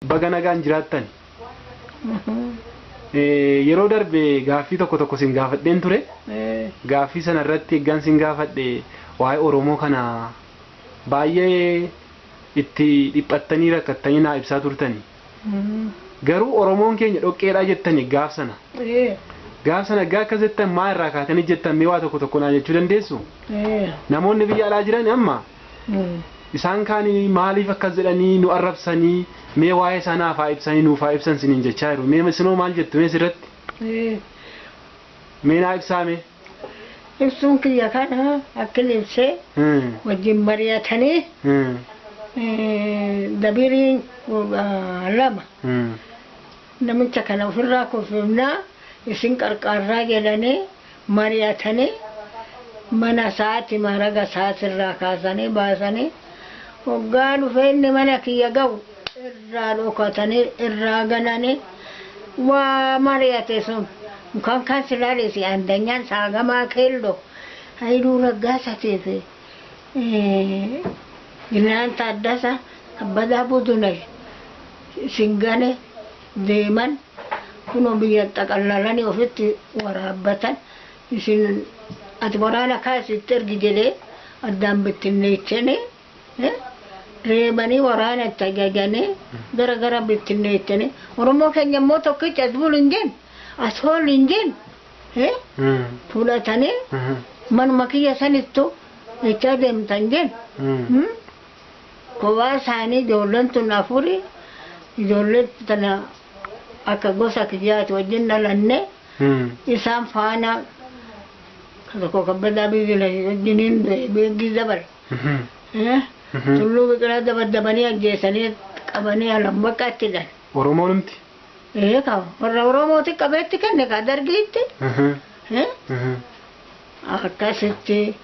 Baga nagaan jiraattan. Yeroo darbe gaaffii tokko tokko sin gaafadheen ture. Gaaffii sana irratti eeggan sin gaafadhe waa'ee Oromoo kana baay'ee itti dhiphattanii rakkattanii naa ibsaa turtani. Garuu Oromoon keenya dhoqqeedhaa jettani gaaf sana. Gaaf sana egaa akkas jettan maa irraa kaatanii jettan mee waa tokko tokko naa jechuu dandeessu? Namoonni biyya alaa jiran amma isaan kaanii maaliif akkas jedhanii nu arrabsanii mee waa'ee sanaa faa ibsanii nuuf haa ibsan siniin jechaa jiru. Mee isinoo maal jettu mee sirratti? Mee naa ibsaa mee? Ibsuun kiyya kana akkin ibsee wajjin mari'atanii dabiriin lama namicha kana ofirraa kuufifnaa isin qarqaarraa jedhanii mari'atanii mana isaati maraga isaatirraa kaasanii baasanii hoggaa dhufee inni mana kiyya ga'u irraa dhokatanii irraa gananii waa mari'ate sun kan kan silaalesi andanyaan saagamaa keelloo Hayiluu Raggaasatii fi Ginaan Taaddasa Kabbadaa Budunash isin gane deeman kunoo biyya xaqallalanii ofitti waraabbatan isin ati waraana kaasitti ergi jedhee addaan bittinneechanii reebanii waraana itti ajajanii gara gara bittinneechanii Oromoo keenya immoo tokkichi as bulu hin jenne as hoolu hin jenne fudhatanii manuma kiyya sanittu jechaa deemtan jenne. Kophaa isaanii ijoolleen tun afuri ijoollee tana akka gosa kiyyaati wajjin dhalanne isaan faana tokko Kabbadaa Biizila wajjiniin beeggii dabal. Tulluu Biqilaa dabaddabanii ajjeesanii qabanii Alambaqqaatti hidhan. Oromoonumti? Ee ka warra Oromooti qabeetti kenne ka Dargiitti. Akkasitti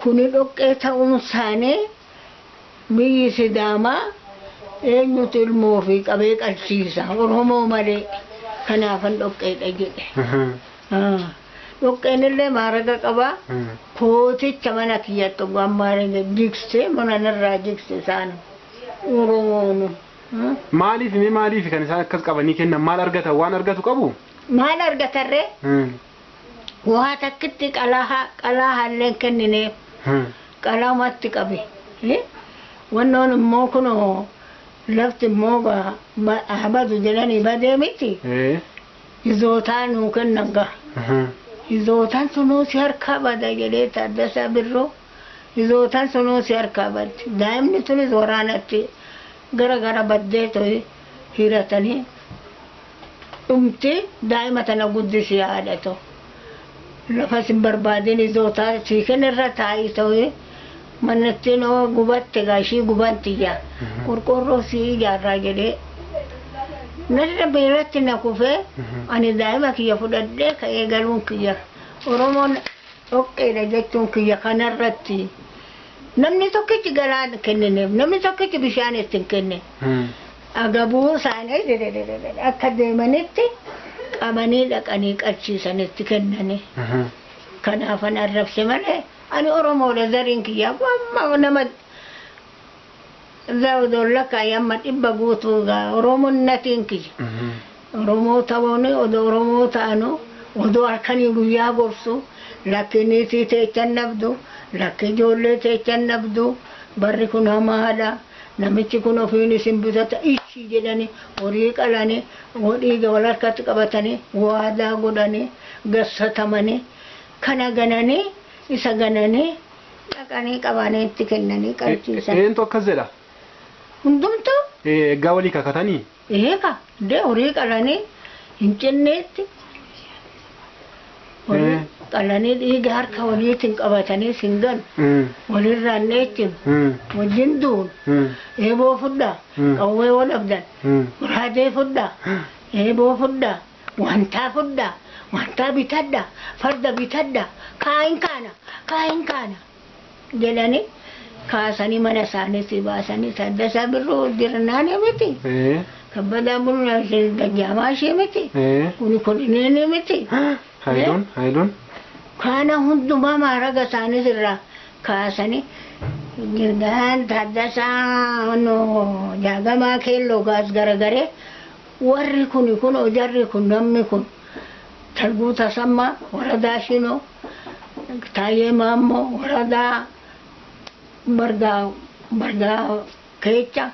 kuni dhoqqee ta'uun isaanii biyyi Sidaamaa eenyutu ilmoo fi qabee qalchiisa Oromoo malee kanaafan dhoqqeedha jedhe. Dhoqqeen illee maaraga qabaa kooticha mana kiyyatti hoggaan maaraga jigse mana narraa jigse isaan Oromoon. Maaliif mee maaliif kan isaan akkas qabanii kennan maal argatan waan argatu qabu? Maal argatarree? Waa takkitti qalaa qalaa illee kennineef qalaamatti qabe. Wannoon immoo kunoo lafti immoo habadu jedhanii badee miti. Izootaa nuu kennan gaha. Izootaan sunuu si harkaa bada jedhee Taaddasaa Birruu izootaan sunuu si harkaa baddi. Daa'imni tunis waraanatti gara gara baddee to'i hiratanii dhumti daa'ima tana guddisi haadha ta'u. Lafa sin barbaadin izootaa sii kennirra taa'ii ta'u manattiin oo gubatte gaashii gubantiyya qorqoorroo sii ijaarraa jedhee narra beeratti na kufee ani daa'ima kiyya fudhadhee ka'ee galuun kiyya Oromoon dhoqqeedha jechuun kiyya kanarratti namni tokkichi galaan kennineef namni tokkichi bishaan itti hin kenne agabuu isaanii akka deemanitti qabanii dhaqanii qalchiisanitti kennanii kanaafan arrabse malee ani Oromoodha zariin kiyya amma nama zawdoon lakkaa'e amma 100 guutuu gaa Oromoon natiin kiyya. Oromoo ta'uun odoo Oromoo ta'anu odoo halkanii guyyaa gorsu lakki niitii teechan dhabdu lakki ijoollee teechan dhabdu barri kun hamaadha namichi kun ofiin isin bitata ishii jedhanii horii qalanii dhiiga wal harkatti qabatanii waadaa godhanii gassatamanii kana gananii isa gananii dhaqanii qabanii itti kennanii qalchiisan. Eentu akkas jedha? Hundumtuu. Eeggaa walii kakatanii? Eega dee horii qalanii hin cinneetti horii qalanii dhiiga harka waliitiin qabatanii sin ganu walirraan dheechinu wajjin duun eeboo fudhaa qawwee wal abdan goraadee fudhaa eeboo fudhaa wantaa fudhaa wantaa bitadhaa farda bitadhaa kaayin kaana kaayin kaana jedhanii kaasanii mana isaaniitti baasanii Taaddasaa Birruu jirnaani miti. Kabbadaa Bulunaa Dajjaamaa ishee miti. Kuni kunineen miti. Hayiluun Hayiluun. Kana hundumaa maaraga isaaniis irraa kaasanii Jirgaan Taaddasaa Jaagamaa Keelloo gaas garagaree warri kun kun jarri kun namni kun Talguu Tasammaa waradaa Shinoo Taayee Maammoo waradaa Bargaa Bargaa Keecha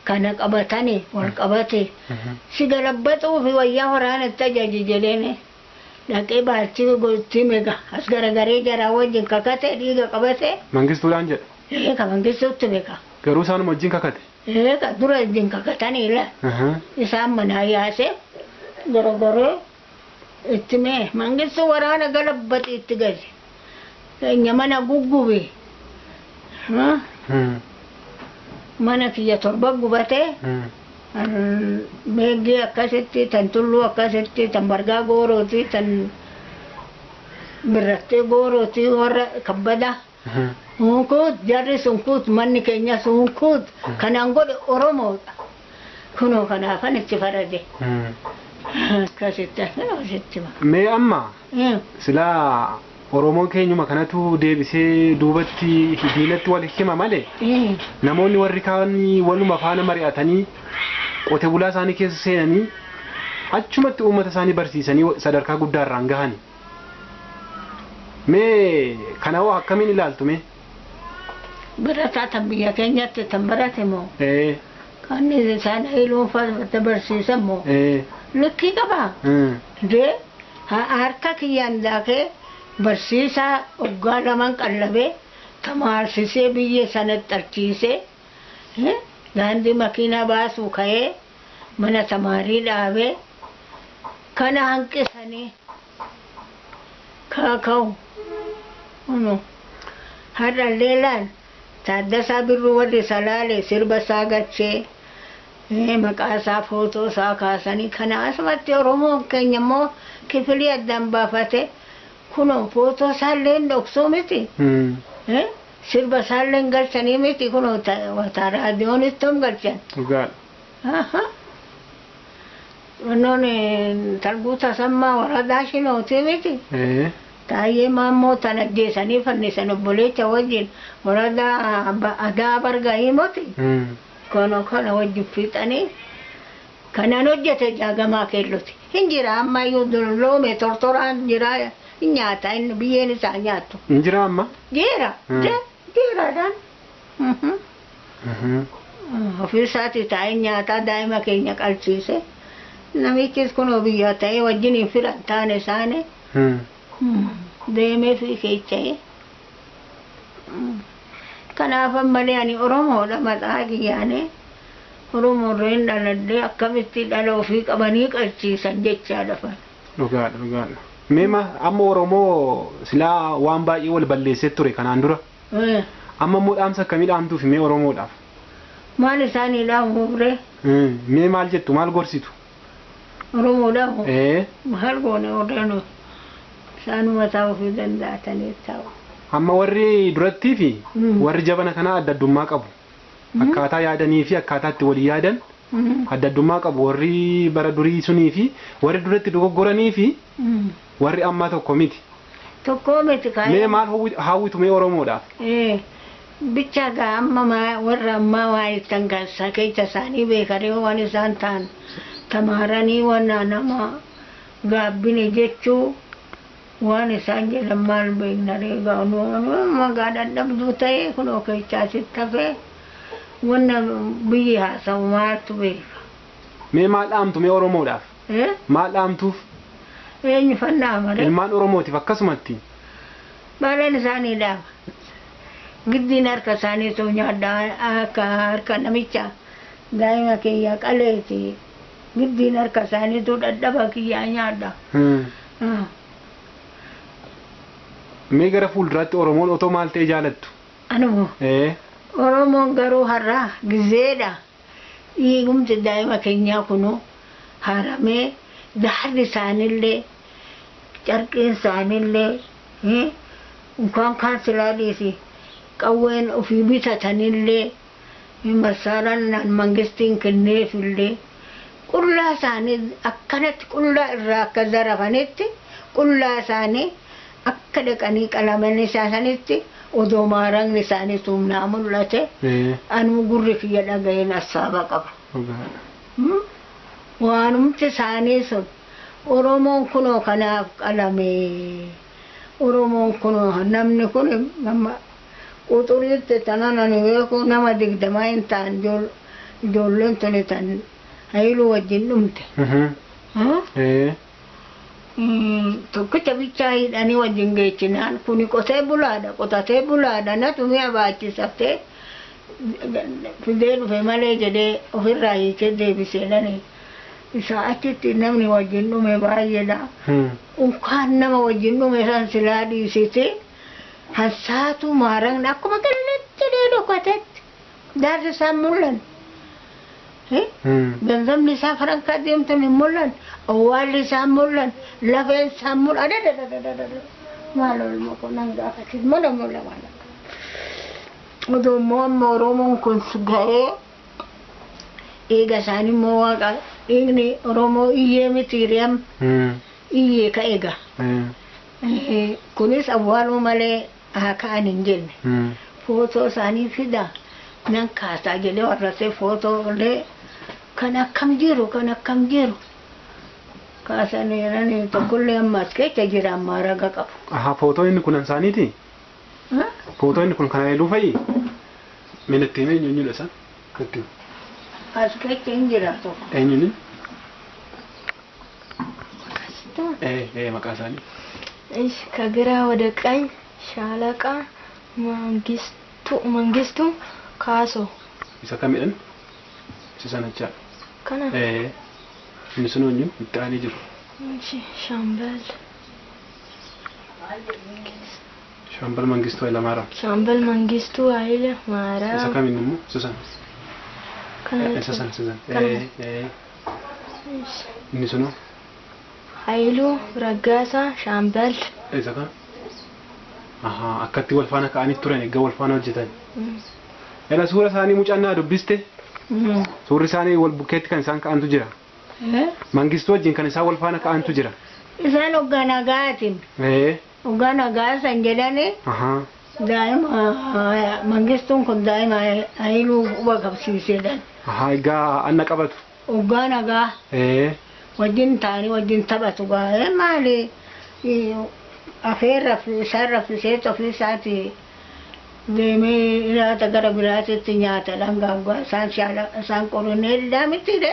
kana qabatanii wal qabate si galabbaxuu fi wayyaa waraanatti ajaji jedheeni dhaqee baalchi gotti mega as garagaree jaraa wajjin kakate dhiiga qabate. Mangistuudhaan jedha. Eega Mangistuutti beeka. Garuu isaanuma wajjin kakate. Eega dura wajjin kakatanii la. Isaan manaa yaase garagaree itti mee Mangistuu waraana galabbaxi itti gadi. Keenya mana guggubi. Mana kiyya 7 gubatee. Meeggee akkasitti tan tulluu akkasitti tan bargaa goorooti tan birrattee goorooti warra kabbada. Hunkuut jarri sun kuut manni keenya sun kuut kanaan godhe Oromoodha. Kunoo kanaafan itti farade. Akkasitti asitti. Mee amma silaa Oromoon keenyuma kanatu deebisee duubatti diinatti wal hima malee namoonni warri kaan waluma faana mari'atanii qote bulaa isaanii keessa seenanii achumatti uummata isaanii barsiisanii sadarkaa guddaarraan gahani. Mee kana hoo akkamiin ilaaltu mee? Barataa tan biyya keenyatti tan barate moo? Kan isaan hiiluun fa'aa barsiisan moo? Likkii qabaa? Dee harka kiyyaan daakee barsiisaa waggaa 2 qallabee tamaarsisee biyya sana xarchiisee daandii makiinaa baasuu ka'ee mana tamaarii dhaabee kana hanqisanii kaaka'u. Har'allee laal Taaddasaa Birruu warri Salaalee sirba isaa galchee maqaa isaa footoo isaa kaasanii kana asumatti Oromoon keenya immoo kifilii addaan baafate kunoo footoo isaallee hin dhoksuu miti. Sirba isaallee hin galchanii miti kunoo raadiyoonitti hin galchan. Dhugaadha. Wannoon Talguu Tasammaa waradaa Shinootii miti. Taayee Maammoo tan ajjeesanii fannisan obboleecha wajjin waradaa Adaa Bargaa'ii moti. Kana kana wajjin fixanii kanaan hojjete Jaagamaa Keelloti. Hin jira ammayyuu loome tortoraan jira hin nyaata inni biyyeen isaa nyaattu. Hin jira amma? Jira. Jiraadhaan. Ofii isaatii taa'ee nyaataa daa'ima keenya qalchiise. Namichis kunoo biyya ta'ee wajjin hin filan taane isaanii. Deemee fi keecha'ee. Kanaaf malee ani Oromoodha maqaa kiyyaane Oromoorreen dhaladhee akkamitti dhala ofii qabanii qalchiisan jechaa dhafan. Dhugaadha dhugaadha. Mee amma Oromoo silaa waan baay'ee wal balleessee ture kanaan dura. Amma immoo dhaamsa akkamii dhaamtuuf mee Oromoodhaaf? Maal isaanii dhaamuuf ree? Mee maal jettu maal gorsitu? Oromoodhaaf? Maal goone warreen isaan mataa ofii danda'atanii taa'u. Amma warri durattii fi warri jabana kanaa adda addummaa qabu. Akkaataa yaadanii fi akkaataa itti walii yaadan adda addummaa qabu. Warri bara durii sunii fi warri duratti dogoggoranii fi warri ammaa tokko miti. Tokko miti kaayee. Mee maal hawwitu mee Oromoodhaaf? Bicha gaa amma warra ammaa waa ittiin keessa isaanii beekanii waan isaan ta'an tamaaranii waan nama gaabbine jechuu waan isaan jedhan maal beekna reegaa magaa dadhabduu ta'ee kunoo keessaa sitti hafee wanna biyyi haasa'u maaltu beeka. Mee maal dhaamtu mee Oromoodhaaf? Maal dhaamtuuf? Eenyu fannaa Ilmaan Oromootiif akkasumatti. Baaleen isaanii dhaama. Giddiin harka isaanii sun nyaadhaa akka harka namicha daa'ima kiyya qaleeti. Giddiin harka isaaniitu dadhaba kiyyaa nyaadha. Mee gara fuulduraatti Oromoon otoo maal ta'e jaalattu? Anumoo. Oromoon garuu har'a gizeedha. Dhiigumti daa'ima keenyaa kunuu haramee daarri isaaniillee carqiin isaaniillee unkaan kaan silaadhiisi qawween ofii bitatanillee masaaraan mangistiin kenneefillee qullaa isaanii akkanatti qullaa irraa akka zarafanitti qullaa isaanii akka dhaqanii qalamanii isaanitti Odoo maaraqni isaanii tumnaa mul'ate anuu gurri kiyya dhaga'een assaaba qaba. Waanumti isaanii sun Oromoon kunoo kanaaf qalame. Oromoon kunoo namni kun quxuriitti tanan ani beeku nama 20 hin ta'an ijoolleen tuni tan Hayiluu wajjin dhumte. Tokkicha bichaa hidhanii wajjin geechinaan kuni qotee bulaadha qotatee bulaadha natu mi'a baachisattee fidee dhufe malee jedhee ofirraa hiikee deebiseedhani. Isaa achitti namni wajjin dhume baay'eedha. Unkaan nama wajjin dhume san silaa dhiisite hansaatu maaraqni akkuma qilleetti jedhee dhokatetti daarri isaan mul'an. Ganzabni isaa farankaa deemtan hin mul'an, awwaalli isaa mul'an, lafeen isaa mul'an. Adadadadadada. Maal olma kun nan gaafate mala mala mala. Odoo immoo amma Oromoon kun ga'ee eega isaanii immoo waaqa dhiigni Oromoo iyyee miti riyam iyyee ka'e gaa. Kunis awwaaluu malee haa ka'an hin jenne. Footoo isaanii fida nan kaasaa jedhee warrasee footoo illee kan akkam jiru kan akkam jiru kaasanii tokkollee amma as keessa jira amma raga qabu. Aha, footoo inni kun isaaniiti? Footoo inni kun kan Hayiluu fa'i? Minatti himee eenyuudha isaan? Natti himi. As keessa hin jira tokko. Eenyuun? Maqaa isaanii. እሺ ከግራ ወደ ቀኝ ሻለቃ መንግስቱ ካሶ Isa kamidhan? Isa sanachaa. kana Inni sun eenyu? Itti aanee jiru. እሺ ሻምበል Shaambal Mangistuu Hayilamaariyaam. ሻምበል መንግስቱ ኃይለ Isa ማርያም kamiin immoo? Isa sana. kana Isa sana isa sana. Kana. እሺ Inni sunoo? ኃይሉ ረጋሳ ሻምበል Isa kam? Ahaa, akkatti wal faana ka'anii turan egaa wal faana hojjetan. Ela suura isaanii mucaan naa dubbiste. Suurri isaanii wal bukkeetti kan isaan ka'antu jira. Mangistuu wajjin kan isaan wal faana ka'antu jira. Isaan hoggaa nagaatiin hoggaa nagaa san jedhani Ahaa. daa'ima Mangistuun kun daa'ima Hayiluu quba qabsiisedhan. Ahaa, egaa anna qabatu. Hoggaa nagaa wajjin ta'anii wajjin taphatu gaa maali afeen isaan raffisee ofii isaati deemee nyaata gara biraatitti nyaata dhangaa hoggaa isaan shaala isaan qoronee mitiidhe.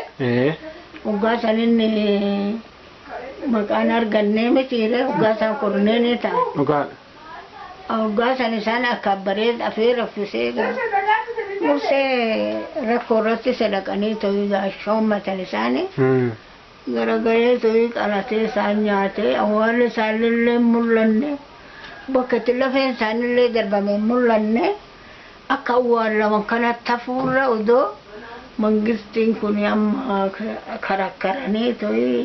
Hoggaa san inni maqaan argannee mitiidhe hoggaa isaan qoronee ni ta'a. Dhugaadha. Hoggaa san isaan akka abbaree afee raffisee mursee rakkoo irratti sadaqanii ta'uu shoommatan isaanii. Garagalee ta'uu qalatee isaan nyaatee awwaalli isaanillee hin mul'anne bakka itti lafeen isaanillee darbame hin mul'anne akka awwaallaman kanatti hafuurra odoo mangistiin kun amma karakkaranii ta'uu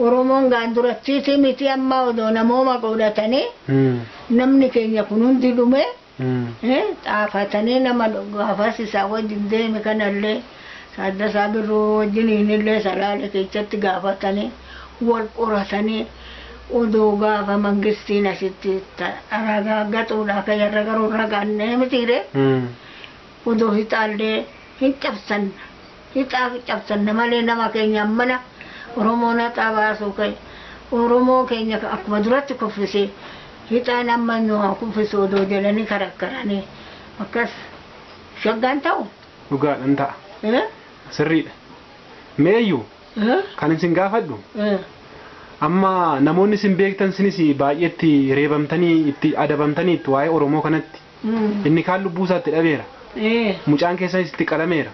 Oromoon gaan durattiiti miti amma odoo namooma godhatanii namni keenya kun hundi dhume xaafatanii nama gaafas isaa wajjin deeme kanallee Taaddasaa Birruu wajjiniinillee Salaale keessatti gaafatanii wal qoratanii odoo gaafa mangistiin asitti ragaa gatuudha akka jarra garuu ragaannee mitiire odoo hixaallee hin cabsan hixaa cabsanna malee nama keenya mana Oromoon haxaa baasuu ka'e Oromoo keenya akkuma duratti kuffisee hixaan amma nu haa kuffisu odoo jedhanii karakkaranii akkas shaggaan ta'u. Dhugaadhaan ta'a. Sirriidha. Meeyyuu kan isin gaafadhu amma namoonni isin beektan sinis baay'eetti reebamtanii itti adabamtanii itti waa'ee Oromoo kanatti inni kaan lubbuu isaatti dhabeera. Mucaan keessanis itti qalameera.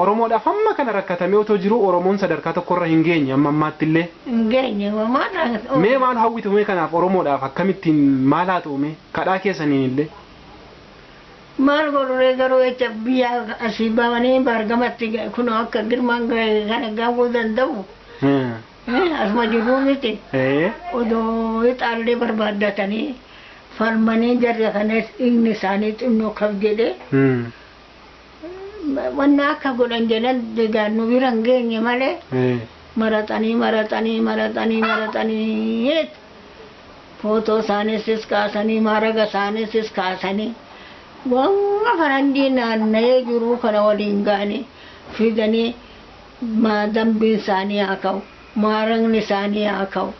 Oromoodhaaf amma kana rakkatamee otoo jiru Oromoon sadarkaa tokkorra hin geenye amma ammaatti illee. Hin geenye maal Mee maal hawwitu mee kanaaf Oromoodhaaf akkamittiin maal haa ta'u mee kadhaa keessaniin illee. Maal godhuree garuu jecha biyya asii ba'anii baargamatti kun akka girmaan kana gaafuu danda'u. Asuma jiruu miti. Odoo hixaallee barbaaddatanii falmanii jarra kanas dhiigni isaanii xinnoo kaf jedhee wanna akka godhan jedhan degaan nu bira hin geenye malee maraxanii maraxanii maraxanii maraxanii Footoo isaaniisis kaasanii maaraga isaaniisis kaasanii waan faranjii naanna'ee jiru kana waliin ga'anii fidanii dambiin isaanii haa ka'u, maaragni isaanii haa ka'u.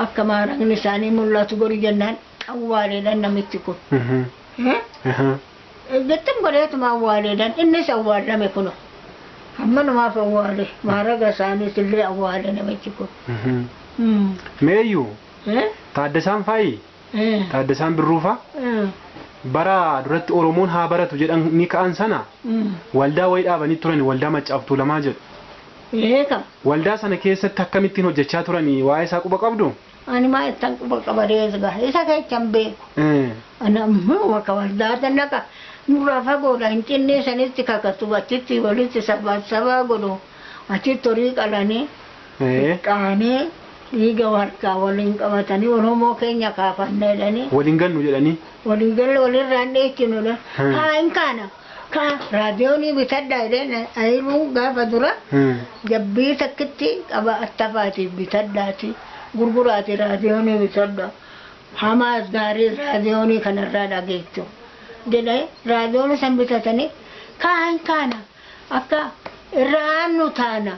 Akka maaragni isaanii mul'atu godhu jennaan awwaaleedhaan namichi kun. Gittim godheetuma awwaaleedhaan innis awwaallame kuno. Hammanumaaf awwaale maaraga isaaniis illee awwaale namichi kun. Meeyyuu Taaddasaan faayi? Taaddasaan Birruufaa? Bara duratti Oromoon haa baratu jedhanii ka'an sana waldaa wayii dhaabanii turan, waldaa Maccaaf Tuulamaa jedhu. Eeka. Waldaa sana keessatti akkamittiin hojjechaa turanii, waa'ee isaa quba qabdu? Ani maa ittan quba qabaree egaa isa keessa hin beeku. Ana ammoo bakka waldaa naqa nurraa fagoodha hin cinnee sanitti kakatu achitti walitti sabaa sabaa godhu achitti horii qalanii qaanii dhiiga harkaa waliin qabatanii Oromoo keenya kaafanna jedhanii. Waliin gannu jedhanii. Walii galle walirraan dheechinudha. Haa hin kaana. Kaa raadiyoonii bitadhaa jedheen ayiruu gaafa dura jabbii takkitti qaba attafaati bitadhaati gurguraati raadiyoonii bitadhaa. Hamaas gaarii raadiyoonii kanarraa dhageettu. Jedhee raadiyoonii san bitatanii kaa hin kaana akka irra aannu taana.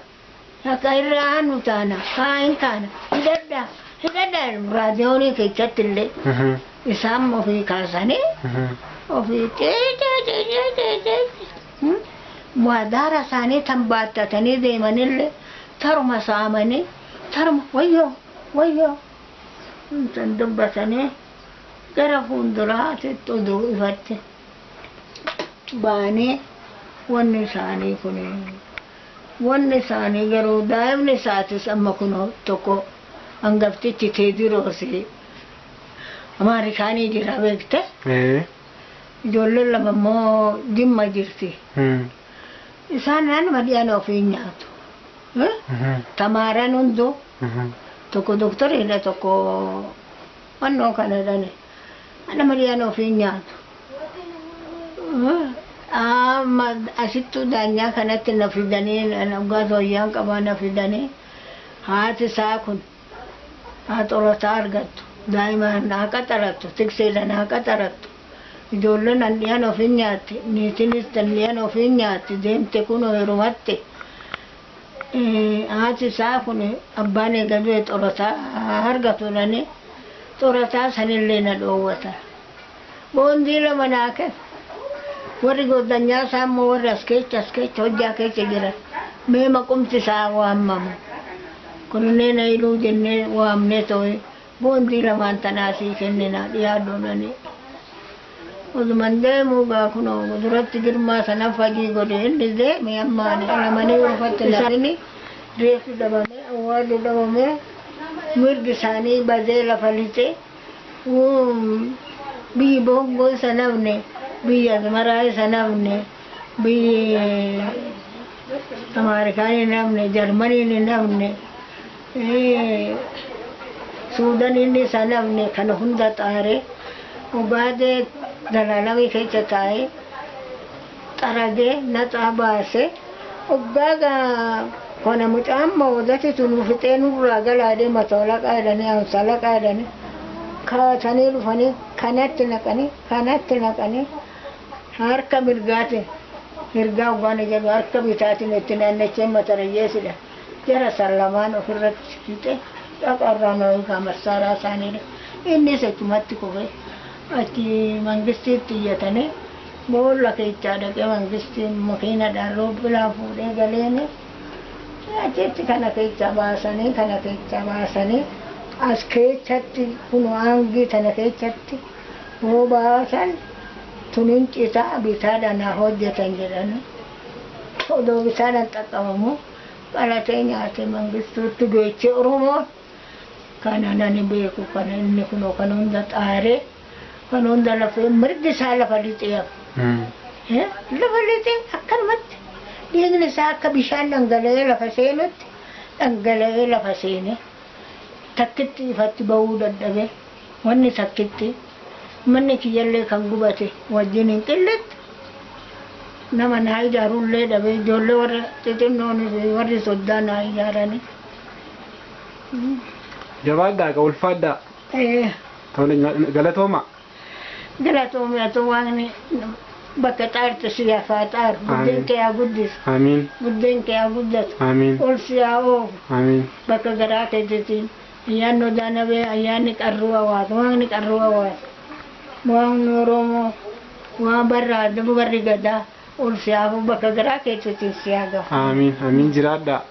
Akka irra aannu taana kaa hin kaana hidhadhaa hidhadhaa raadiyoonii keessatti illee isaan ofii kaasanii ofii cee waadaara isaanii tan baattatanii deemanillee taruma saamanii taruma wayyoo wayyoo san dubbatanii gara fuulduraatitti oduu ifatti baanii wanni isaanii kun wanni isaanii garuu daa'imni isaatis amma kun tokko hangaftichi Teediroos Ameerikaanii jira beekte. Ijoolleen lama immoo Jimma jirti. Isaan naannuma dhiyan ofii nyaatu. Tamaaran hunduu tokko doktoriidha tokko fannoo kana dhane. Nama dhiyan ofii nyaatu. Amma asittuu daanyaa kanatti na fidanii dhugaa tooyyaan qabaa na fidanii haati isaa kun haa xorataa argattu. Daa'ima naa qaxarattu tikseedha naa qaxarattu. Ijoolleen an dhiyan ofii nyaatti niitinis tan dhiyan ofii nyaatti deemte kun heerumatte. Haati isaa kun abbaan eega du'e xorataa argatu jedhanii xorataa sanillee na dhoowwata. Boondii lama naa kenna. Warri goddanyaa isaa immoo warri as keessa as keessa hojjaa keessa jiran mee maqumti isaa waamamu. Kunillee na iluu jennee waamnee ta'e boondii lamaan tanaa sii kenninaa dhiyaadhu jedhanii. Oduman deemuu gaa kunoo duratti girmaa sana fajii godhe inni deeme ammaan lamanii uffatti isaanii reeffi dhabamee awwaalli dhabamee mirgi isaanii badee lafa lixee biyyi boongoo isa namne biyyi Asmaraa isa namne biyyi Ameerikaanii namne Jarmaniin namne Suudaniin isa namne kana hunda xaaree Ugaadee dalaalamii keessa taa'ee xaragee naxaa baasee oggaa kana mucaan moodati tunu fixee nurraa galaadee matolaqaa jedhanii hamsalaqaa jedhanii kaatanii dhufanii kanatti naqanii kanatti naqanii harka mirgaatiin mirgaa oggaan jedhu harka bitaatiin itti naannachee matarayyeesidha jara san lamaan ofirratti fixee dhaqarraa nooyikaa massaaraa isaaniidha innis achumatti kufee achi mangistiitti iyyatanii boolla keessaa dhaqee mangistiin makiinadhaan roobbilaan fuudhee galeeni achitti kana keessaa baasanii kana keessaa baasanii as keessatti kun aangii tana keessatti hoo baasan tunin citaa bitaadhaan haa hojjetan jedhanii odoo bitaadhaan xaqqabamu qalatee nyaate mangistuutti geechee Oromoon kana nani beeku kana inni kunoo kan hunda xaaree kan hunda lafee mirgi isaa lafa lixee lafa lixee akkanumatti dhiigni isaa akka bishaan dhangala'ee lafa seenutti dhangala'ee lafa seene takkitti ifatti bahuu dadhabe wanni takkitti manni kiyyallee kan gubate wajjin hin qilletti nama naa ijaarullee dhabe ijoollee warra xixinnoon fi warri soddaa naa ijaarani. Jabaadhaa ka ulfaadhaa. Tole galatooma. Galatoomii atu waaqni bakka xaartu si haa xaaru. Buddeen kee haa guddisu. Amiin. Buddeen kee haa guddatu. Amiin. Ol si haa oofu. Amiin. Bakka garaa keetiitiin ayyaanni odaanabee ayyaanni qarruu hawaasa waaqni qarruu hawaasa. Waaqni Oromoo waan barraa barri gadaa ol si haa bakka garaa keetiitiin si haa gahu. Amiin. Amiin jiraadhaa.